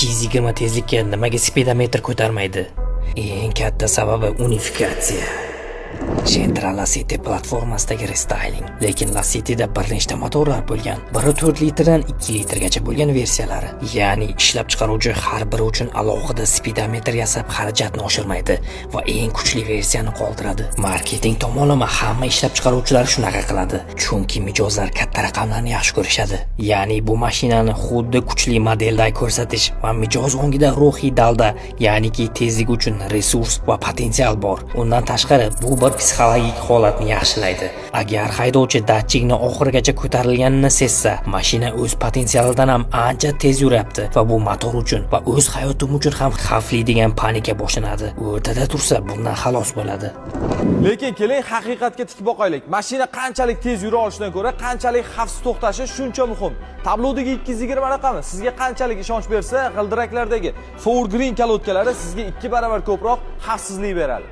220 tezlikka nimaga spidometr ko'tarmaydi? Eng katta sababi unifikatsiya. Gentra Lacetti platformasidagi restyling. Lekin Lacetti'da bir nechta motorlar bo'lgan. Biri 4 litrdan 2 litrgacha bo'lgan versiyalari. Ya'ni ishlab chiqaruvchi har biri uchun alohida spidometr yasab, xarajatni oshirmaydi va eng kuchli versiyani qoldiradi. Marketing tomonlama hamma ishlab chiqaruvchilar shunaqa qiladi. Chunki mijozlar katta raqamlarni yaxshi ko'rishadi. Ya'ni bu mashinani xuddi kuchli modelday ko'rsatish va mijoz ongida ruhiy dalda, ya'niki tezlik uchun resurs va potensial bor. Undan tashqari, bu bir psixologik holatni yaxshilaydi. Agar haydovchi datchikni oxirigacha ko'tarilganini sezsa, mashina o'z potensialidan ham ancha tez yuryapti va bu motor uchun va o'z hayotim uchun ham xavfli degan panika boshlanadi. O'rtada tursa, bundan xalos bo'ladi. Lekin keling, haqiqatga tik boqaylik. Mashina qanchalik tez yura olishidan ko'ra, qanchalik xavfsiz to'xtashi shuncha muhim. Tablodagi 220 raqami sizga qanchalik ishonch bersa, g'ildiraklardagi Four Green kolodkalari sizga 2 barobar ko'proq xavfsizlik beradi.